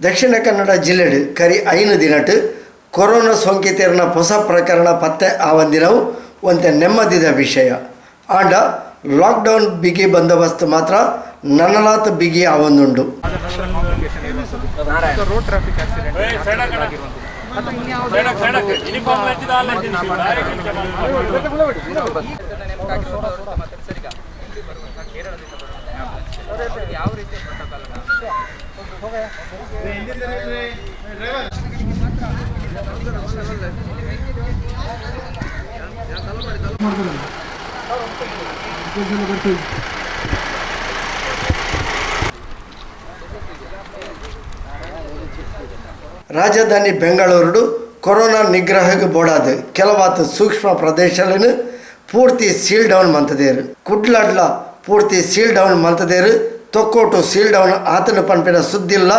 ದಕ್ಷಿಣ ಕನ್ನಡ ಜಿಲ್ಲೆಡ್ ಕರಿ 5 ದಿನಟ್ ಕೊರೋನಾ ಸೋಂಕಿತೆರ್ನ ಪೊಸ ಪ್ರಕರಣ ಪತ್ತೆ ಆವಂದಿನವು ಒಂತೆ ನೆಮ್ಮದಿದ ವಿಷಯ. ಆಂಡ ಲಾಕ್ಡೌನ್ ಬಿಗಿ ಬಂದೋಬಸ್ತ್ ಮಾತ್ರ ನನಲಾತ್ ಬಿಗಿ ಆವೊಂದುಂಡು. ರೋಡ್ ಟ್ರಾಫಿಕ್ ಆಕ್ಸಿಡೆಂಟ್ ಅಥವಾ ಇನ್ಯಾವುದೇ ಯಾವ ರೀತಿಯ ಪ್ರೋಟೋಕಾಲ್? ರಾಜಧಾನಿ ಬೆಂಗಳೂರು ಕೊರೋನಾ ನಿಗ್ರಹಕ್ಕೆ ಬೋಡಾದ ಕೆಲವಾತ ಸೂಕ್ಷ್ಮ ಪ್ರದೇಶలను ಪೂರ್ತಿ ಸೀಲ್ ಡೌನ್ ಮಂತದೇರು. ಕುಡ್ಲಡ್ಲ ಪೂರ್ತಿ ಸೀಲ್ ಡೌನ್ ಮಂತದೇರು. ತೊಕ್ಕೋಟು ಸೀಲ್ ಡೌನ್ ಆತನ ಪನ್ಪಿನ ಸುದ್ದಿಲ್ಲ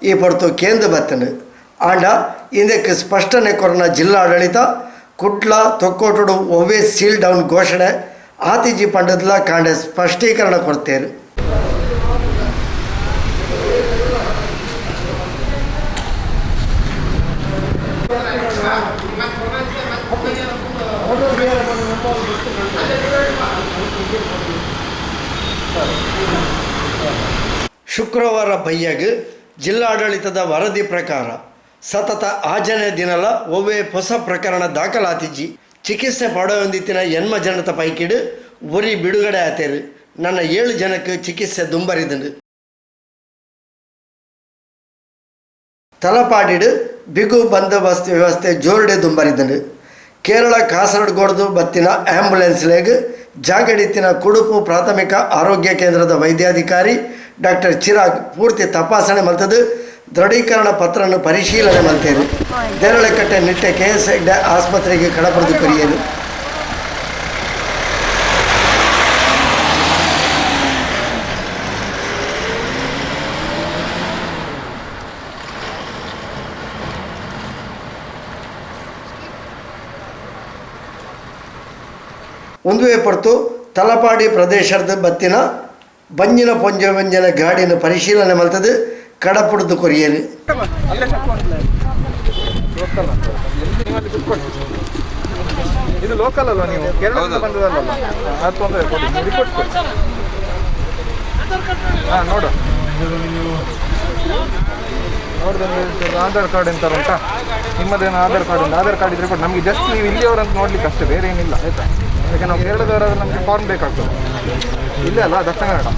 ಈ ಪೊರ್ತು ಕೇಂದ್ರ ಬತ್ತನು. ಆಂಡ ಇಂದಕ್ಕೆ ಸ್ಪಷ್ಟನೆ ಕೊರೋನಾ ಜಿಲ್ಲಾಡಳಿತ ಕುಡ್ಲ ತೊಕ್ಕೋಟುಡು ಒವ್ವೇ ಸೀಲ್ ಡೌನ್ ಘೋಷಣೆ ಆತಿಜಿ ಪಂಡದ್ಲ ಕಾಂಡೆ ಸ್ಪಷ್ಟೀಕರಣ ಕೊಡ್ತೇರು. ಶುಕ್ರವಾರ ಬಯ್ಯಗ್ ಜಿಲ್ಲಾಡಳಿತದ ವರದಿ ಪ್ರಕಾರ ಸತತ 6ನೇ ದಿನಲ ಒವ್ವೇ ಹೊಸ ಪ್ರಕರಣ ದಾಖಲಾತಿಜಿ. ಚಿಕಿತ್ಸೆ ಪಡೆಯೊಂದಿತ್ತಿನ 8 ಜನತ ಪೈಕಿಡು ಒರಿ ಬಿಡುಗಡೆ ಆತೇರು. ನನ್ನ 7 ಜನಕ್ಕೆ ಚಿಕಿತ್ಸೆ ದುಂಬರಿದಂಡು. ತಲಪಾಡಿಡು ಬಿಗು ಬಂದೋಬಸ್ತ್ ವ್ಯವಸ್ಥೆ ಜೋರುಡೆ ದುಂಬರಿದಂಡು. ಕೇರಳ ಕಾಸರಗೋಡ್ದು ಬತ್ತಿನ ಆಂಬ್ಯುಲೆನ್ಸ್ ಲೇಗ್ ಜಾಗಡಿತ್ತಿನ ಕುಡುಪು ಪ್ರಾಥಮಿಕ ಆರೋಗ್ಯ ಕೇಂದ್ರದ ವೈದ್ಯಾಧಿಕಾರಿ ಡಾಕ್ಟರ್ ಚಿರಾಗ್ ಪೂರ್ತಿ ತಪಾಸಣೆ ಮಲ್ತದು ದೃಢೀಕರಣ ಪತ್ರವನ್ನು ಪರಿಶೀಲನೆ ಮಲ್ತೇರು. ದೇರಳಕಟ್ಟೆ ನಿಟ್ಟೆ ಕೆ ಎಸ್ ಹೆಗ್ಡೆ ಆಸ್ಪತ್ರೆಗೆ ಕಡಪಡೆದು ಕೊರಿಯರು. ಒಂದುವೇ ಪೊರ್ತು ತಲಪಾಡಿ ಪ್ರದೇಶದ ಬತ್ತಿನ ಬಂಜಿನ ಪೊಂಜ ವ್ಯಂಜನ ಗಾಡಿನ ಪರಿಶೀಲನೆ ಮಲ್ತದು ಕಡಪುಡ್ದು ಕೊರಿಯರು. ಇದು ಲೋಕಲ್ ಅಲ್ವಾ? ನೀವು ಕೇರಳದಿಂದ ಬಂದದಲ್ಲ? ಅದು ತೊಂದರೆ ಕೊಡಿ, ನೀವು ರಿಪೋರ್ಟ್ ಕೊಡಿ. ಹಾಂ, ನೋಡು ನೋಡಿದ್ರೆ ಆಧಾರ್ ಕಾರ್ಡ್ ಎಂತಾರು ಉಂಟಾ ನಿಮ್ಮದೇನು? ಆಧಾರ್ ಕಾರ್ಡ್ ಉಂಟು? ಆಧಾರ್ ಕಾರ್ಡ್ ಇದ್ರೆ ಕೊಡಿ ನಮಗೆ. ಜಸ್ಟ್ ನೀವು ಇಲ್ಲಿಯವರಂತ ನೋಡ್ಲಿಕ್ಕೆ ಅಷ್ಟೇ, ಬೇರೆ ಏನಿಲ್ಲ, ಆಯ್ತಾ? ಯಾಕೆ, ನಾವು ಕೇರಳದವರಾದ್ರೆ ನಮಗೆ ಫಾರ್ಮ್ ಬೇಕಾಗ್ತದೆ. ಇಲ್ಲೇ ಅಲ್ಲ, ದಕ್ಷಿಣ ಕನ್ನಡ.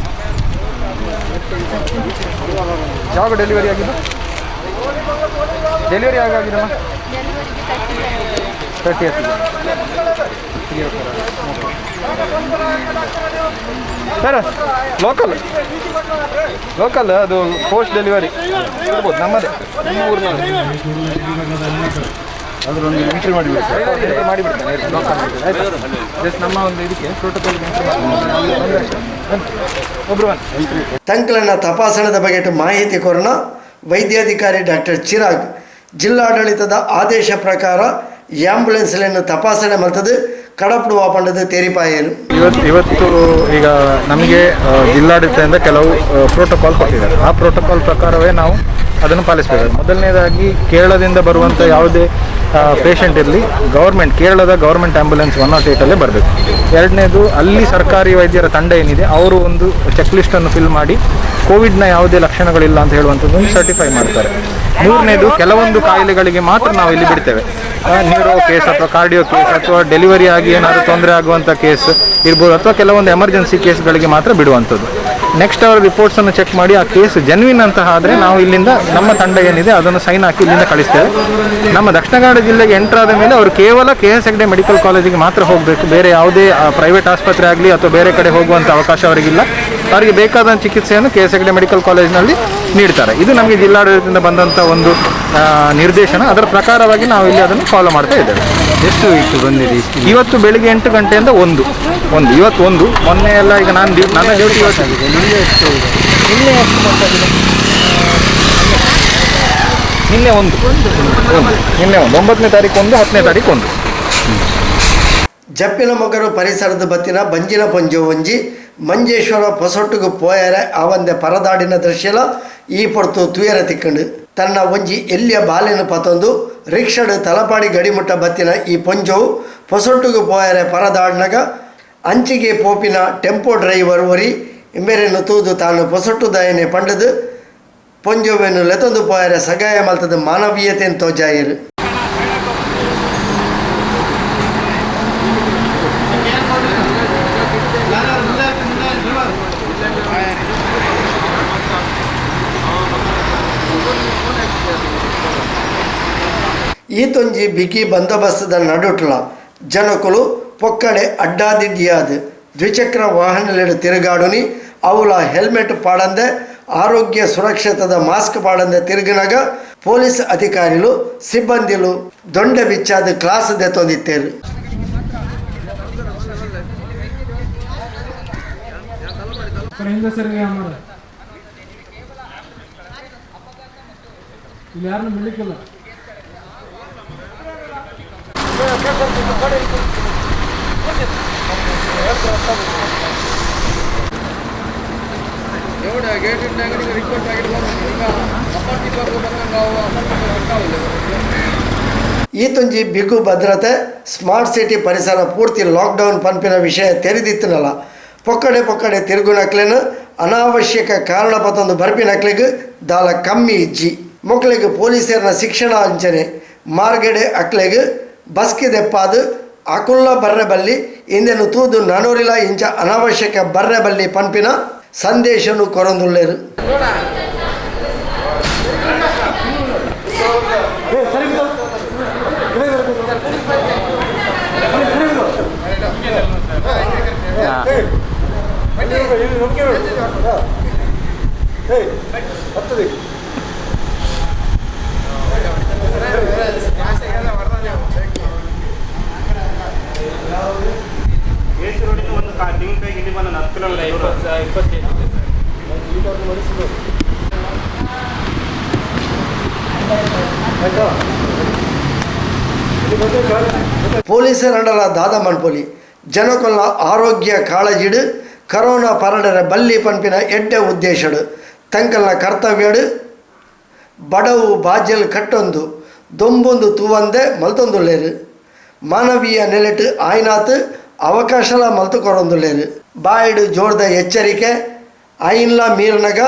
ಯಾವಾಗ ಡೆಲಿವರಿ ಆಗಿದ್ದು? ಡೆಲಿವರಿ ಯಾವಾಗ ಆಗಿದಮ್ಮ? 30. ಸರ್, ಲೋಕಲ್ ಲೋಕಲ್ ಅದು ಪೋಸ್ಟ್ ಡೆಲಿವರಿ ಇರ್ಬೋದು. ನಮ್ಮದೇ, ನಿಮ್ಮ ಊರಿನವರು. ಅದರೊಂದು ಎಂಟ್ರಿ ಮಾಡಿಬಿಡಿ. ಎಂಟ್ರಿ ಮಾಡಿಬಿಡ್ತೇನೆ, ಲೋಕಲ್, ಆಯ್ತಾ? ಜಸ್ಟ್ ನಮ್ಮ ಒಂದು ಇದಕ್ಕೆ ಪ್ರೋಟೋಕಾಲ್ ಎಂಟ್ರಿ ಮಾಡಿ. ಒಬ್ರು ಬನ್ನಿ. ತಂಕ್ಲನ ತಪಾಸಣೆದ ಬಗೆಟ್ ಮಾಹಿತಿ ಕೊರನ ವೈದ್ಯಾಧಿಕಾರಿ ಡಾಕ್ಟರ್ ಚಿರಾಗ್ ಜಿಲ್ಲಾಡಳಿತದ ಆದೇಶ ಪ್ರಕಾರ ಆಂಬ್ಯುಲೆನ್ಸ್ಗಳನ್ನು ತಪಾಸಣೆ ಮಲ್ತದು ಕಡಪುಡುವ ಪಂಡದ ತೇರಿಪಾಯರು. ಇವತ್ತು ಇವತ್ತು ಈಗ ನಮಗೆ ಜಿಲ್ಲಾಡಳಿತದಿಂದ ಕೆಲವು ಪ್ರೋಟೋಕಾಲ್ ಕೊಟ್ಟಿದ್ದಾರೆ. ಆ ಪ್ರೋಟೋಕಾಲ್ ಪ್ರಕಾರವೇ ನಾವು ಅದನ್ನು ಪಾಲಿಸಬೇಕು. ಮೊದಲನೇದಾಗಿ, ಕೇರಳದಿಂದ ಬರುವಂಥ ಯಾವುದೇ ಪೇಷಂಟ್ ಇರಲಿ, ಗೌರ್ಮೆಂಟ್ ಕೇರಳದ ಗೌರ್ಮೆಂಟ್ ಆ್ಯಂಬುಲೆನ್ಸ್ 108ಲ್ಲೇ ಬರಬೇಕು. ಎರಡನೇದು, ಅಲ್ಲಿ ಸರ್ಕಾರಿ ವೈದ್ಯರ ತಂಡ ಏನಿದೆ, ಅವರು ಒಂದು ಚೆಕ್ ಲಿಸ್ಟನ್ನು ಫಿಲ್ ಮಾಡಿ ಕೋವಿಡ್ನ ಯಾವುದೇ ಲಕ್ಷಣಗಳಿಲ್ಲ ಅಂತ ಹೇಳುವಂಥದ್ದನ್ನು ಸರ್ಟಿಫೈ ಮಾಡ್ತಾರೆ. ಮೂರನೇದು, ಕೆಲವೊಂದು ಕಾಯಿಲೆಗಳಿಗೆ ಮಾತ್ರ ನಾವು ಇಲ್ಲಿ ಬಿಡ್ತೇವೆ. ನ್ಯೂರೋ ಕೇಸ್ ಅಥವಾ ಕಾರ್ಡಿಯೋ ಕೇಸ್ ಅಥವಾ ಡೆಲಿವರಿ ಆಗಿ ಏನಾದರೂ ತೊಂದರೆ ಆಗುವಂಥ ಕೇಸ್ ಇರ್ಬೋದು, ಅಥವಾ ಕೆಲವೊಂದು ಎಮರ್ಜೆನ್ಸಿ ಕೇಸ್ಗಳಿಗೆ ಮಾತ್ರ ಬಿಡುವಂಥದ್ದು. ನೆಕ್ಸ್ಟ್ ಅವರ ರಿಪೋರ್ಟ್ಸನ್ನು ಚೆಕ್ ಮಾಡಿ ಆ ಕೇಸ್ ಜೆನ್ವಿನ್ ಅಂತ ಆದರೆ ನಾವು ಇಲ್ಲಿಂದ ನಮ್ಮ ತಂಡ ಏನಿದೆ ಅದನ್ನು ಸೈನ್ ಹಾಕಿ ಇಲ್ಲಿಂದ ಕಳಿಸ್ತೇವೆ. ನಮ್ಮ ದಕ್ಷಿಣ ಕನ್ನಡ ಜಿಲ್ಲೆಗೆ ಎಂಟರ್ ಆದ ಮೇಲೆ ಅವರು ಕೇವಲ ಕೆ ಎಸ್ ಹೆಗ್ಡೆ ಮೆಡಿಕಲ್ ಕಾಲೇಜಿಗೆ ಮಾತ್ರ ಹೋಗಬೇಕು. ಬೇರೆ ಯಾವುದೇ ಪ್ರೈವೇಟ್ ಆಸ್ಪತ್ರೆ ಆಗಲಿ ಅಥವಾ ಬೇರೆ ಕಡೆ ಹೋಗುವಂಥ ಅವಕಾಶ ಅವರಿಗಿಲ್ಲ. ಅವರಿಗೆ ಬೇಕಾದ ಚಿಕಿತ್ಸೆಯನ್ನು ಕೆ ಎಸ್ ಹೆಗ್ಡೆ ಮೆಡಿಕಲ್ ಕಾಲೇಜಿನಲ್ಲಿ ನೀಡ್ತಾರೆ. ಇದು ನಮಗೆ ಜಿಲ್ಲಾಡಳಿತದಿಂದ ಬಂದಂಥ ಒಂದು ನಿರ್ದೇಶನ. ಅದರ ಪ್ರಕಾರವಾಗಿ ನಾವು ಇಲ್ಲಿ ಅದನ್ನು ಫಾಲೋ ಮಾಡ್ತಾ ಇದ್ದೇವೆ. ಎಷ್ಟು ಇಟ್ಟು ಬಂದಿದೆ ಇಷ್ಟು? ಇವತ್ತು ಬೆಳಿಗ್ಗೆ 8 ಗಂಟೆಯಿಂದ ಒಂದು ಒಂದು ಇವತ್ತು ಒಂದು, ಮೊನ್ನೆ ಎಲ್ಲ. ಈಗ ನಾನು ನನ್ನ ಡ್ಯೂಟಿ ಇವತ್ತು. ನಿನ್ನೆ ಎಷ್ಟು ಇದೆ? ನಿನ್ನೆ ಎಷ್ಟು ಗೊತ್ತಾಗಿದೆ? ನಿನ್ನೆ ಒಂದು ಒಂದು, ನಿನ್ನೆ ಒಂದು, 9ನೇ ತಾರೀಕು ಒಂದು, 10ನೇ ತಾರೀಕು ಒಂದು. ಜಪ್ಪಿನ ಮೊಗರು ಪರಿಸರದ ಬತ್ತಿನ ಬಂಜಿನ ಪೊಂಜು ಒಂಜಿ ಮಂಜೇಶ್ವರ ಪೊಸೊಟ್ಟುಗು ಪೋಯರೆ ಆವಂದೆ ಪರದಾಡಿನ ದೃಶ್ಯಲ ಈ ಪೊರ್ತು ತುಯರ ತಿಕ್ಕಂಡು. ತನ್ನ ಒಂಜಿ ಎಲ್ಲಿಯ ಬಾಲೆನು ಪತೊಂದು ರಿಕ್ಷಾಡ್ ತಲಪಾಡಿ ಗಡಿಮುಟ್ಟ ಬತ್ತಿನ ಈ ಪೊಂಜೋವು ಪೊಸೊಟ್ಟುಗು ಪೋಯರೆ ಪರದಾಡ್ನಗ ಅಂಚಿಗೆ ಪೋಪಿನ ಟೆಂಪೋ ಡ್ರೈವರ್ ಒರಿ ಇಂಬೆರೆನು ತೂದು ತಾನು ಪೊಸೊಟ್ಟು ದಯನೆ ಪಂಡದು ಪೊಂಜೋವೆನು ಲೆತೊಂದು ಪೋಯರೆ ಸಗಾಯ ಮಲ್ತದ ಮಾನವೀಯತೆಯನ್ನು ತೋಜಾಯಿರು. ಈತೊಂಜಿ ಬಿಗಿ ಬಂದೋಬಸ್ತದ ನಡುಟ್ಲ ಜನಕುಲು ಪೊಕ್ಕಡೆ ಅಡ್ಡಾದಿಡ್ಡಿಯಾದ್ ದ್ವಿಚಕ್ರ ವಾಹನಲೆಡ್ ತಿರುಗಾಡುನಿ ಅವುಲ ಹೆಲ್ಮೆಟ್ ಪಾಡಂದೆ ಆರೋಗ್ಯ ಸುರಕ್ಷತೆದ ಮಾಸ್ಕ್ ಪಾಡಂದೆ ತಿರುಗಿನಾಗ ಪೊಲೀಸ್ ಅಧಿಕಾರಿಲು ಸಿಬ್ಬಂದಿಲು ದೊಂಡೆ ಬಿಚ್ಚಾದ ಕ್ಲಾಸ್ ದೆತ್ತೊಂದಿತ್ತೇರು. ಹಿಂದೆ ಸರಿ ಮಾರ ಇಲ್ಲಿ ಯಾರನ್ನೂ ಬಿಡ್ಲಿಕ್ಕಿಲ್ಲ. ಈತೊಂಜಿ ಬಿಗು ಭದ್ರತೆ ಸ್ಮಾರ್ಟ್ ಸಿಟಿ ಪರಿಸರ ಪೂರ್ತಿ ಲಾಕ್ಡೌನ್ ಪನ್ಪಿನ ವಿಷಯ ತೆರೆದಿತ್ತನಲ್ಲ ಪೊಕ್ಕಡೆ ಪೊಕ್ಕಡೆ ತಿರುಗುನಕ್ಲೆನು ಅನಾವಶ್ಯಕ ಕಾರಣ ಪತ್ತೊಂದು ಬರ್ಪಿನಕ್ಲೆಗ್ ದಾಲ ಕಮ್ಮಿ ಇಜ್ಜಿ. ಮೊಕ್ಲೆಗ್ ಪೊಲೀಸರ್ನ ಶಿಕ್ಷಣ ಅಂಚನೆ ಮಾರ್ಗಡೆ ಅಕ್ಲೆಗ್ ಬಸ್ಗೆ ದೆಪ್ಪಾದು ಅಕುಲ್ಲ ಬರ್ರೆ ಬಲ್ಲಿ ಇಂದೆನು ತೂದು ನನೂರಿಲ ಇಂಚ ಅನಾವಶ್ಯಕ ಬರ್ರೆ ಬಲ್ಲಿ ಪನ್ಪಿನ ಸಂದೇಶನು ಕೊರೊಂದುಲ್ಲೇರು. ಪೊಲೀಸರಂಡಲ ದಾದ ಮನ್ಪೊಲಿ ಜನಕೊಲ್ಲ ಆರೋಗ್ಯ ಕಾಳಜಿಡು ಕರೋನಾ ಪರಡರ ಬಲ್ಲಿ ಪನ್ಪಿನ ಎಡ್ಡೆ ಉದ್ದೇಶಡು ತಂಕಲ್ನ ಕರ್ತವ್ಯಡು ಬಡವು ಬಾಜಲ್ ಕಟ್ಟೊಂದು ದೊಂಬೊಂದು ತೂವಂದೆ ಮಲ್ತೊಂದುಲ್ಲೇರು. ಮಾನವೀಯ ನೆಲೆಟ್ ಆಯ್ನಾತ್ ಅವಕಾಶಲ ಮಲ್ತು ಕೊರೊಂದುಲ್ಲೇರು. ಬಾಯಿಡು ಜೋರ್ದ ಎಚ್ಚರಿಕೆ ಆಯಿನ್ಲ ಮೀರ್ನಗ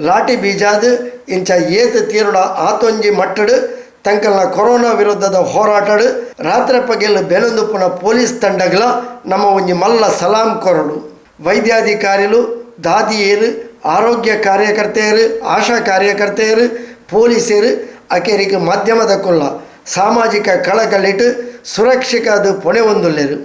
ಲಾಠಿ ಬೀಜಾದ್ ಇಂಚ ಏತ್ ತೀರುಡ ಆತೊಂಜಿ ಮಟ್ಟಡು ತಂಕಲ್ನ ಕೊರೋನಾ ವಿರುದ್ಧದ ಹೋರಾಟಡು ರಾತ್ರಿ ಪಗೆಲ್ ಬೆನೊಂದುಪ್ಪುನ ಪೊಲೀಸ್ ತಂಡಗಳ ನಮ್ಮ ಒಂಜಿ ಮಲ್ಲ ಸಲಾಂ ಕೊರಡು. ವೈದ್ಯಾಧಿಕಾರಿಲು ದಾದಿಯರು ಆರೋಗ್ಯ ಕಾರ್ಯಕರ್ತೆಯರು ಆಶಾ ಕಾರ್ಯಕರ್ತೆಯರು ಪೊಲೀಸರು ಅಕೇರಿಗೆ ಮಾಧ್ಯಮದ ಕೊಲ್ಲ ಸಾಮಾಜಿಕ ಕಳಕಳಿಟ್ಟು ಸುರಕ್ಷಿಕ ಅದು ಪೊಣೆ ಹೊಂದುಲ್ಲೇರು.